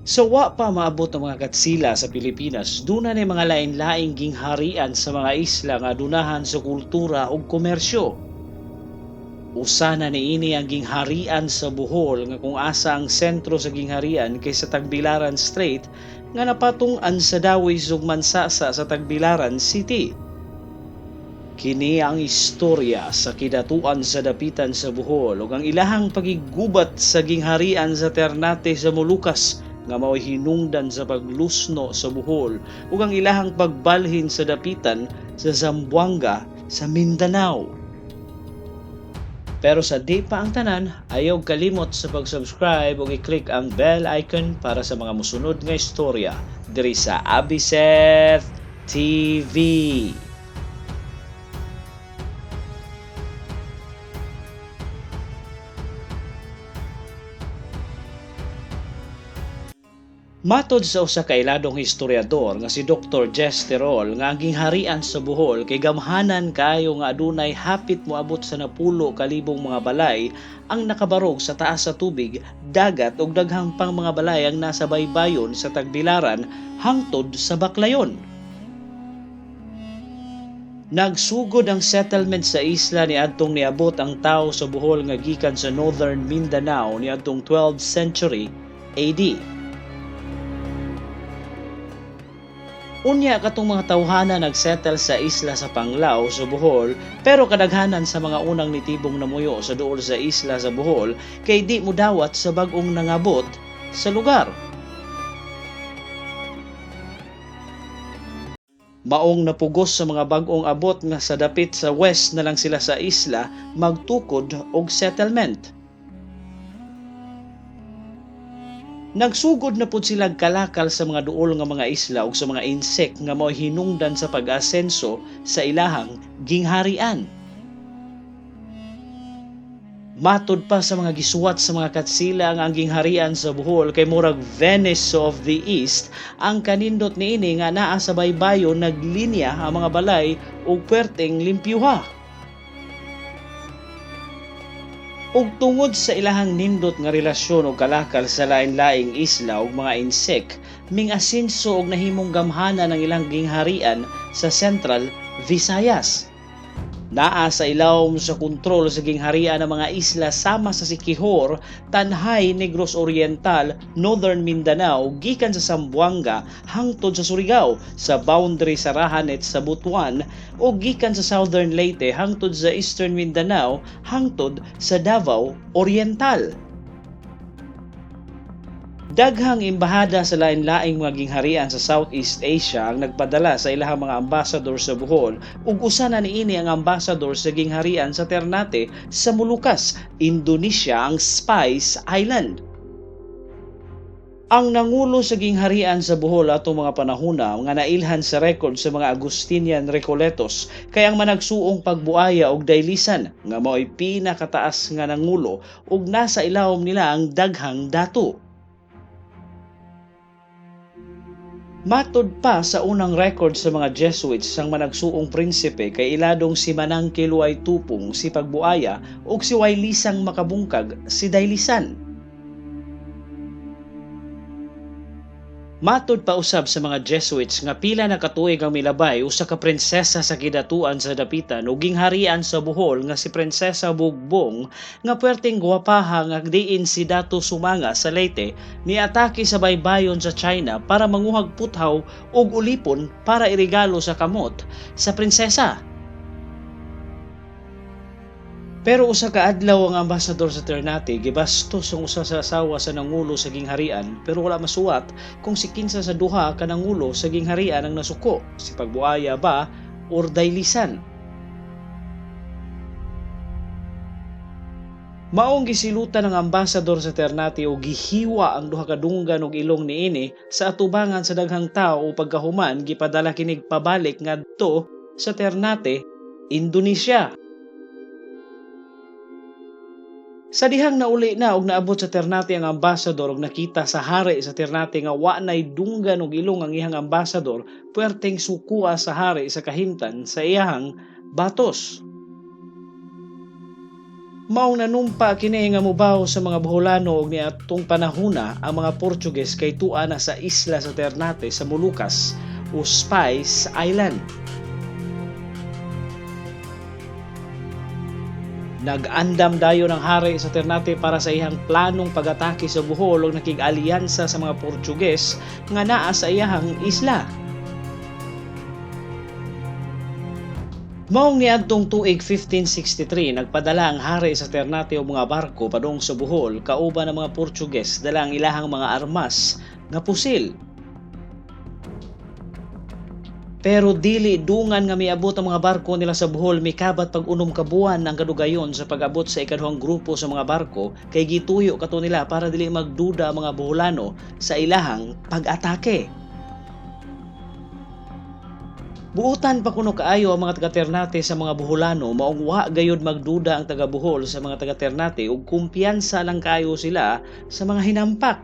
Sa wa pa maabot ang mga Katsila sa Pilipinas, duna ni mga lain-laing gingharian sa mga isla nga adunahan sa kultura ug komersyo. Usa na niini ang gingharian sa Bohol nga kung asa ang sentro sa gingharian kay sa Tagbilaran Strait nga napatung-an sa dawis ug mansasa sa Tagbilaran City. Kini ang istorya sa kidatuan sa dapitan sa Bohol ug ang ilahang pagigubat sa gingharian sa Ternate sa Molucas nga mao'y hinungdan sa paglusno sa Bohol ug ang ilahang pagbalhin sa dapitan sa Zamboanga sa Mindanao. Pero sa di pa ang tanan, ayaw kalimot sa pag-subscribe ug i-click ang bell icon para sa mga musunod nga istorya diri sa Abiseth TV. Matod sa usa ka iladong historiador nga si Dr. Jess Terol nga ang gingharian sa Bohol kay gamhanan kaayo nga adunay hapit moabot sa 10,000 mga balay ang nakabarog sa taas sa tubig, dagat ug daghang pang mga balay ang nasa baybayon sa Tagbilaran hangtod sa Baclayon. Nagsugod ang settlement sa isla niadtong niabot ang tawo sa Bohol nga gikan sa Northern Mindanao niadtong 12th century AD. Unya katong mga tawhana nagsettle sa isla sa Panglao sa Bohol, pero kadaghanan sa mga unang nitibong namuyo sa duol sa isla sa Bohol kay di modawat sa bag-ong nangabot sa lugar. Maong napugos sa mga bag-ong abot nga sa dapit sa west na lang sila sa isla magtukod og settlement. Nagsugod na pud sila kalakal sa mga duol nga mga isla ug sa mga insect nga mao'y hinungdan sa pag-asenso sa ilahang gingharian. Matod pa sa mga gisuwat sa mga Katsila nga ang gingharian sa Bohol kay murag Venice of the East, ang kanindot niini nga naa sa baybayon naglinya ang mga balay ug puwerteng limpyuha. Ug tungod sa ilahang nindot nga relasyon og kalakal sa lain-laing isla ug mga insect, ming-asenso og nahimong gamhanan ang ilang gingharian sa Central Visayas. Naa sa ilawom sa kontrol sa gingharian ang mga isla sama sa Siquijor, Tanjay, Negros Oriental, Northern Mindanao, gikan sa Zamboanga hangtod sa Surigao, sa boundary sa Rahanet sa Butuan, o gikan sa Southern Leyte hangtod sa Eastern Mindanao hangtod sa Davao Oriental. Daghang embahada sa lain-laing mga gingharian sa Southeast Asia ang nagpadala sa ilahang mga ambasador sa Bohol ug usa na niini ang ambasador sa gingharian sa Ternate sa Molucas, Indonesia, ang Spice Island. Ang nangulo sa gingharian sa Bohol atong mga panahona nga nailhan sa record sa mga Agustinian Recoletos kay ang managsuong Pagbuaya og Dailisan nga mao'y pinakataas nga nangulo ug nasa ilawom nila ang daghang dato. Matod pa sa unang record sa mga Jesuits sang managsuong prinsipe kay iladong si Manang Kiluay Tupong si Pagbuaya ug si Waylisang Makabungkag si Dailisan. Matod pa usab sa mga Jesuits nga pila na katuig ang milabay usa ka prinsesa sa kidatuan sa dapitan ug gingharian sa Bohol nga si Prinsesa Bugbong nga puwerteng gwapaha nga diin si Dato Sumanga sa Leyte niatake sa baybayon sa China para manguhag puthaw ug ulipon para iregalo sa kamot sa prinsesa. Pero usa ka adlaw ang ambasador sa Ternate gibastos ang usa sa asawa sa nangulo sa gingharian, pero wala masuwat kung si kinsa sa duha ka nangulo sa gingharian ang nasuko, si Pagbuaya ba or Dailisan. Maong gisilutan ang ambasador sa Ternate og gihiwa ang duha ka dunggan og ilong niini sa atubangan sa daghang tawo ug pagkahuman gipadala kinig pabalik ngadto sa Ternate, Indonesia. Sa dihang nauli na og naabot sa Ternate ang ambasador og nakita sa hari sa Ternate nga wa nay dunggan og ilong ang iyang ambasador, puwerteng sukua sa hari sa kahimtan sa iyahang batos. Maong nanumpa kini nga mubaw sa mga Boholano og niadtong panahona ang mga Portuguese kay tua na sa isla sa Ternate sa Molucas o Spice Island. Nag-andam dayon ang hari sa Ternate para sa iyang planong pag-atake sa Bohol ug nakig-alyansa sa mga Portugues nga naa sa iyahang isla. Maong niadtong tuig 1563, nagpadala ang hari sa Ternate og mga barko padung sa Bohol kauban ang mga Portugues dala ang ilahang mga armas nga pusil. Pero dili dungan nga miabot ang mga barko nila sa Bohol, mikabat pag 6 ka buwan ang kadugayon sa pag-abot sa ikaduhang grupo sa mga barko kay gituyo kato nila para dili magduda ang mga Boholano sa ilahang pag-atake. Buotan pa kuno kaayo ang mga taga Ternate sa mga Boholano, maong wa gayud magduda ang taga Bohol sa mga taga Ternate ug kumpiyansa lang kaayo sila sa mga hinampak.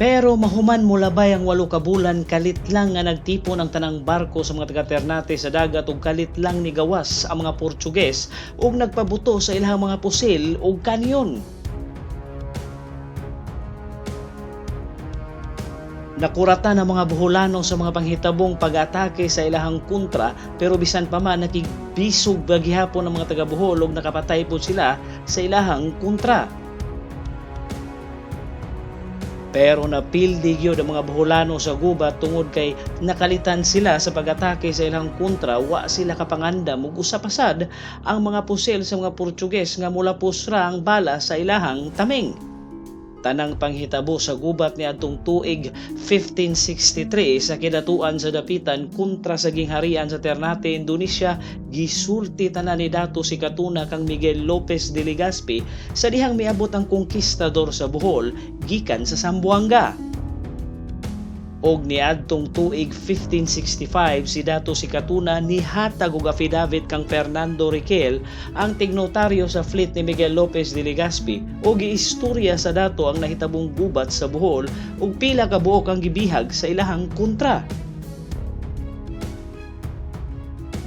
Pero mahuman molabay ang 8 ka bulan, kalit lang nga nagtipon ang tanang barko sa mga taga Ternate sa dagat ug kalit lang nigawas ang mga Portugues ug nagpabuto sa ilang mga pusil ug kanyon. Nakuratan ang mga Boholano sa mga panghitabong pag-atake sa ilahang kontra, pero bisan pa man nakigbisog gihapon ang mga taga Bohol ug nakapatay pod sila sa ilahang kontra. Pero napildi gyud ang mga Boholano sa gubat tungod kay nakalitan sila sa pag-atake sa ilang kontra, wa sila kapangandam ug usa pa sad ang mga pusil sa mga Portugues nga mulapos ra ang bala sa ilahang taming. Tanang panghitabo sa gubat niadtong tuig 1563 sa kidatuan sa dapitan kontra sa gingharian sa Ternate, Indonesia, gisulti tanan ni Dato Sikatuna kang Miguel Lopez de Legazpi sa dihang miabot ang konkistador sa Bohol gikan sa Zamboanga. Og niadtong tuig 1565 si Dato Sikatuna nihatag og affidavit kang Fernando Riquel ang tignotaryo sa fleet ni Miguel Lopez de Legazpi og giistorya sa dato ang nahitabong gubat sa Bohol ug pila ka buok ang gibihag sa ilahang kontra.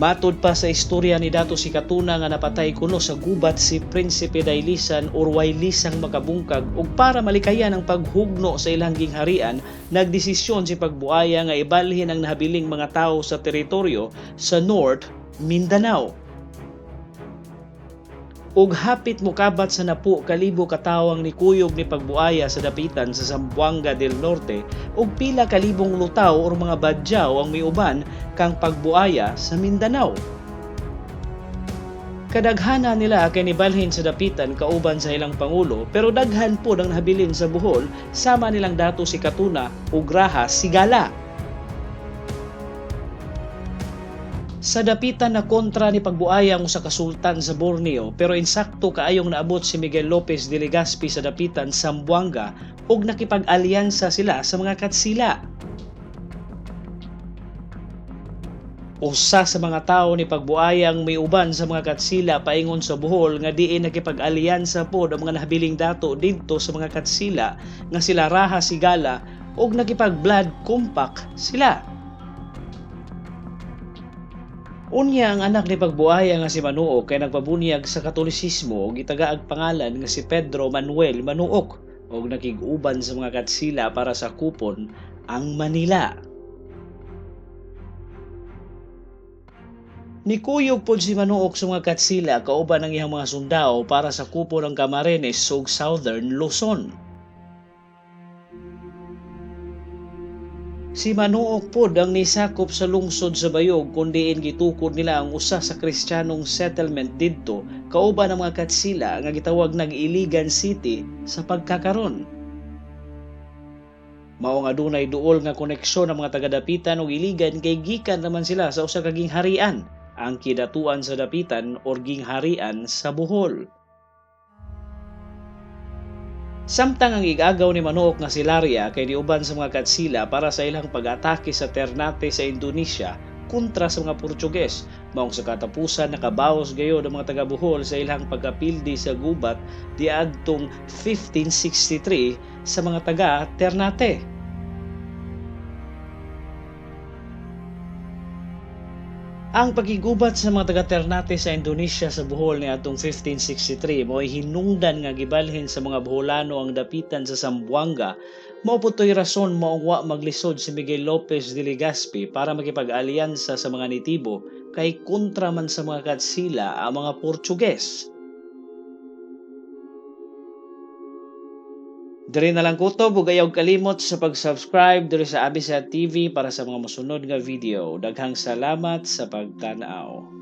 Matud pa sa istorya ni Dato Sikatuna nga napatay kuno sa gubat si Prinsipe Dailisan or Waylisang Makabungkag ug para malikayan ang paghugno sa ilang gingharian, nagdesisyon si Pagbuaya nga ibalhin ang nahabiling mga tawo sa teritoryo sa North Mindanao. Ug hapit mokabat sa 10,000 ka tawo ang nikuyog ni Pagbuaya sa dapitan sa Zamboanga del Norte ug pila ka libong lutaw or mga Badjao ang miuban kang Pagbuaya sa Mindanao. Kadaghana nila kay nibalhin sa dapitan kauban sa ilang pangulo, pero daghan pod ang nahabilin sa Bohol sama nilang Dato Sikatuna ug Raha Sigala. Sa dapitan na kontra ni Pagbuaya ang usa ka sultan sa Borneo, pero insakto kaayong naabot si Miguel Lopez de Legazpi sa dapitan sa Zamboanga ug nakipag-alyansa sila sa mga Katsila. Usa sa mga tawo ni Pagbuaya ang miuban sa mga Katsila paingon sa Bohol nga diin nakipag-alyansa pod ang mga nahabiling dato didto sa mga Katsila nga sila Raha Sigala ug nakipag-blood compact sila. Unya ang anak ni Pagbuaya nga si Manuok kay nagpabunyag sa Katolisismo ug gitagaag pangalan nga si Pedro Manuel Manuok ug nakig-uban sa mga Katsila para sa kupon ang Manila. Nikuyog pod si Manuok sa mga Katsila kauban ang iyang mga sundao para sa kupon ang Camarines ug Southern Luzon. Si Manuok pod ang nisakop sa lungsod sa Bayog kun diin gitukod nila ang usa sa Kristiyanong settlement didto kauban ang mga Katsila nga gitawag nag Iligan City sa pagkakaron. Mao nga dunay duol nga koneksyon ang mga taga-dapitan ug Iligan kay gikan naman sila sa usa ka gingharian, ang kidatuan sa dapitan or gingharian sa Bohol. Samtang ang igagaw ni Manuok nga si Laria kay niuban sa mga Katsila para sa ilang pag-atake sa Ternate sa Indonesia kontra sa mga Portuges, maong sa katapusan nakabaos gayod ang mga taga-Bohol sa ilang pagkapildi sa gubat diadtong 1563 sa mga taga Ternate. Ang pakigubat sa mga taga Ternate sa Indonesia sa Bohol niadtong 1563 mao'y hinungdan nga gibalhin sa mga Boholano ang dapitan sa Zamboanga. Mao pud to'y rason maong wa maglisod si Miguel Lopez de Legazpi para makipag-alyansa sa mga nitibo kay kontra man sa mga Katsila ang mga Portuges. Diri na lang kutob ug ayaw kalimot sa pag-subscribe diri sa Abisat TV para sa mga mosunod nga video. Daghang salamat sa pagtan-aw.